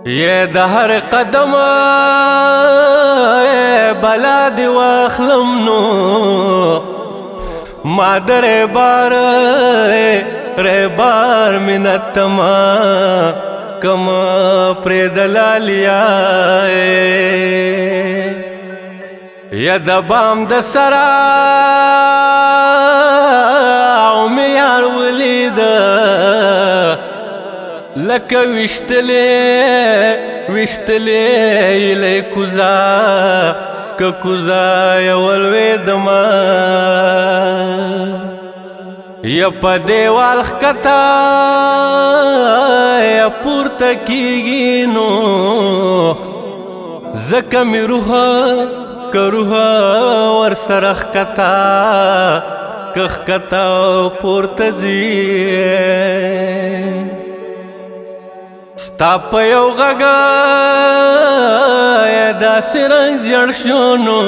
یې د هر قدم بلا دی واخلم نو ما درې بار رې بار منتما کم پر دلالیا یا د بام د سرا او مې یار ولید لکه ویشتلې ویشتلې ایلې کوزا که کوزا یې ولوېدمه یا په دیوال ښکته یا پورته کیږي نو ځکه مې روح که روح ورسره ښکته که ښکته پورته ځي ستا په یو غږ داسې رنګ زیړ شو نو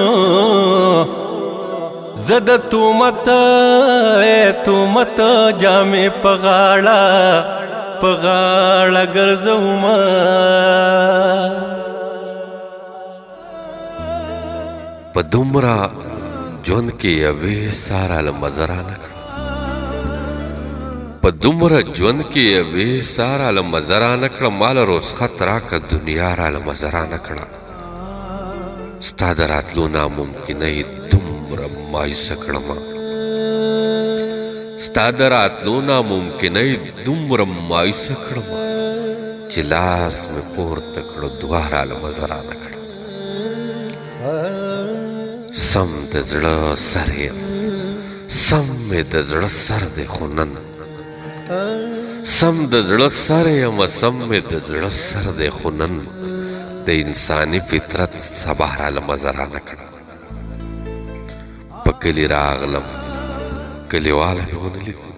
زه د تومت تومت جامې په غاړه په غاړه ګرځوم. په دومره ژوند کې یوې ساره له مزه رانه کړه، په دومره ژوند کې یوې ساره له مزه رانه کړه، ما له رخصت راکړه دنیا را له مزه رانه کړه. ستا د راتلو ناممکنه یې دومره مایوسه کړمه، ستا د راتلو ناممکنه یې دومره مایوسه کړمه چې لاس مې پورته کړو دعا راله مزه رانه کړه. سم د زړه سر یم، سم مې د زړه سر دی خو نن، سم د زړه سر یم، سم مې د زړه سر دی خو نن د انساني فطرت سبا راله مزه رانه کړه. په کلي راغلم کلیواله مې ونه لیدل،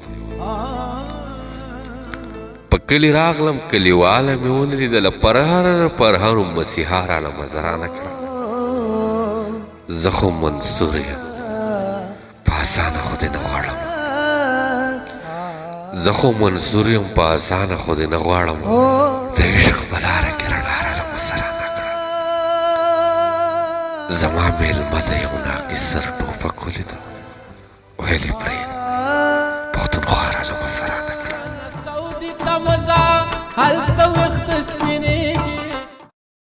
په کلي راغلم کلیواله مې ونه لیدله، پر هر پر هر مسیحا راله مزه رانه کړه. زه خو منصور یم په اسانه خو دې نه غواړم، زه خو منصور یم په اسانه خو دې نه غواړم، د عشق په لاره کې رڼا راله مزه رانه کړه. زما مېلمه د یو ناقص سر ټوپک ولیده، ویل یې پرېږده.